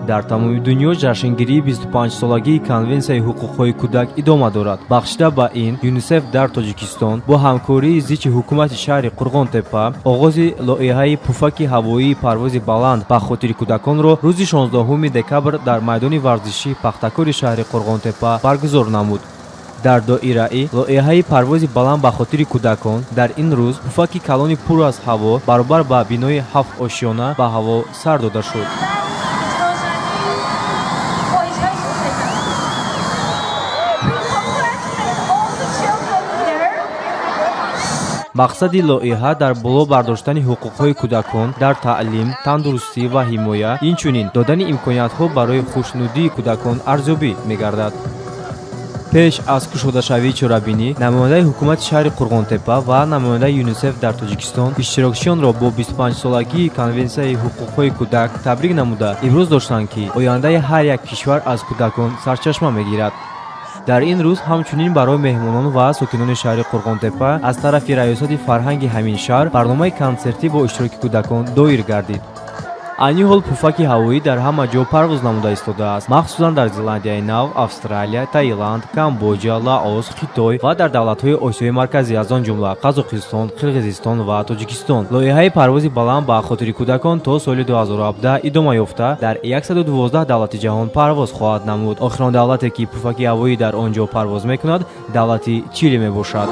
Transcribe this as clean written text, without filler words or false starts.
Дар тамоми дунё ҷашнгирии 25-солагии Конвенсияи ҳуқуқҳои кӯдак идома дорад. Бахшида ба ин, ЮНИСЕФ дар Тоҷикистон бо ҳамкории зичи ҳукумати шаҳри Қурғонтеппа оғози лоиҳаи пуфаки ҳавоии парвози баланд ба хотири кӯдаконро рӯзи 16 декабр дар майдони варзишии Пахтакори шаҳри Қурғонтеппа баргузор намуд. Дар доираи лоиҳаи парвози баланд ба хотири кӯдакон дар ин рӯз пуфаки калони пур аз ҳаво баробар ба бинои ҳафт ошёна ба ҳаво сар дода шуд. Хоҳишҳои шумо мекунам. We congratulate all the children here. Мақсади лоиҳа дар боло бардоштани ҳуқуқҳои кӯдакон дар таълим, тандурустӣ ва ҳимоя, инчунин додани имкониятҳо барои хушнудии кӯдакон арзёбӣ мегардад. Пеш аз кушодашавии чорабинӣ намояндаи ҳукумати шаҳри Қурғонтеппа ва намояндаи ЮНИСЕФ дар Тоҷикистон иштирокчиёнро бо 25-солагии Конвенсияи ҳуқуқҳои кӯдак табрик намуда, иброз доштанд, ки ояндаи ҳар як кишвар аз кӯдакон сарчашма мегирад. Дар ин рӯз ҳамчунин барои меҳмонон ва сокинони шаҳри Қурғонтеппа аз тарафи раёсати фарҳанги ҳамин шаҳр барномаи консертӣ бо иштироки кӯдакон доир гардид. Айни ҳол пуфаки ҳавоӣ дар ҳама ҷо парвоз намуда истодааст, махсусан дар Зеландияи Нав, Австралия, Таиланд, Камбоҷа, Лаос, Хитой ва дар давлатҳои Осиёи Марказӣ, аз он ҷумла Қазоқистон, Қирғизистон ва Тоҷикистон. Лоиҳаи парвози баланд ба хотири кӯдакон то соли 2017 идома ёфта, дар 112 давлати ҷаҳон парвоз хоҳад намуд. Охирон давлате, ки пуфаки ҳавоӣ дар он ҷо парвоз мекунад, давлати Чили мебошад.